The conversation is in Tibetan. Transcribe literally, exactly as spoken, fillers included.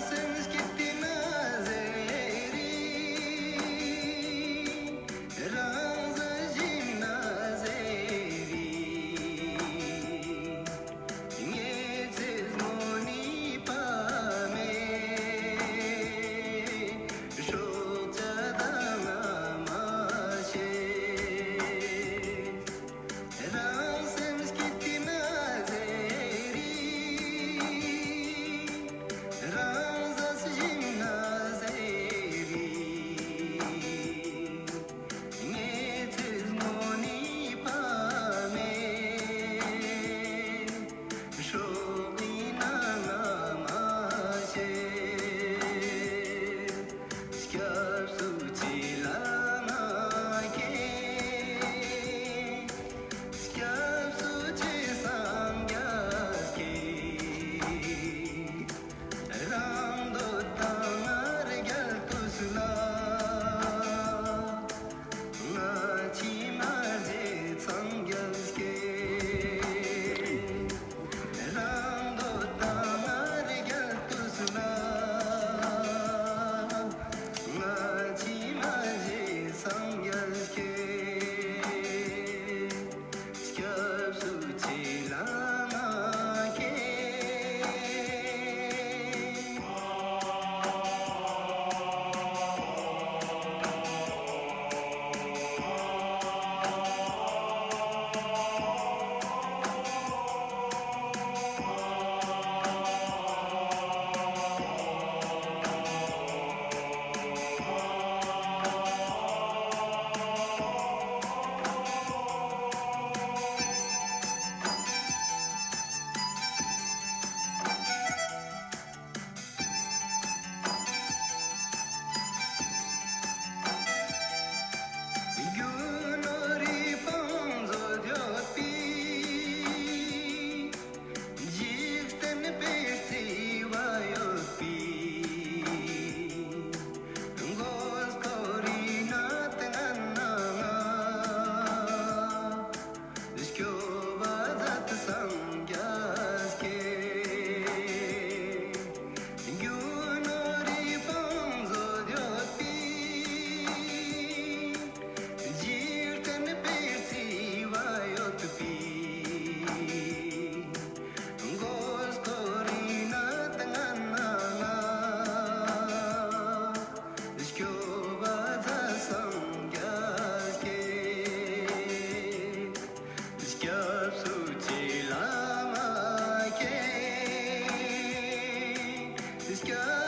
སེམས་སྐྱིད་དེ་ན་ཟེར་རེད། རང་ཟ་བཞིན་ན་ཟེར་རེད། ངེད་ཚོས་མོ་ནི་པ་མེད། སྲོག་ཆགས་དང་ང་མ་ཤེས། རང་སེམས་སྐྱིད་དེ་ན་ཟེར་རེད། རང་ཟ་བཞིན་ན་ཟེར་རེད། ངེད་ཚོས་མོ་ནི་པ་མེད། སྲོག་ཡིན་ན་ང་མ་ཤེས། སྐྱབས་སུ་མཆི་བླ་མ་མཁྱེན། སྐྱབས་སུ་མཆི་སངས་རྒྱས་མཁྱེན། རང་འདོད་དང་ང་རྒྱལ་དུས་ལ། ང་མཆི་མ་བརྗེད་སངས་རྒྱས་མཁྱེན། རང་འདོད་དང་ང་རྒྱལ་དུས་ལ། ང་མཆི་མ་བརྗེད་སངས་རྒྱས་མཁྱེན། སྐྱབས་སུ་མཆི་བླ་མ་མཁྱེན། རྒྱུ་ནོར་རི་བང་མཛོད་ཡོད་པའི། འཇིག་རྟེན་དཔེ་བརྩེ་བ་ཡོད་པའི། མགོ་སྐོར་རི་ནང་ང་སྐྱོ་བ་མཛད་སངས་རྒྱས་ཀྱིས། རྒྱུ་ནོར་རི་བང་མཛོད་ཡོད་པའི། འཇིག་རྟེན་དཔེ་བརྩེ་བ་ཡོད་པའི། མགོ་སྐོར་རི་ནང་ང་སྐྱོ་བ་མཛད་སངས་རྒྱས་ཀྱིས། སྐྱབས་སུ་མཆི་བླ་མ་མཁྱེན། སྐྱབས་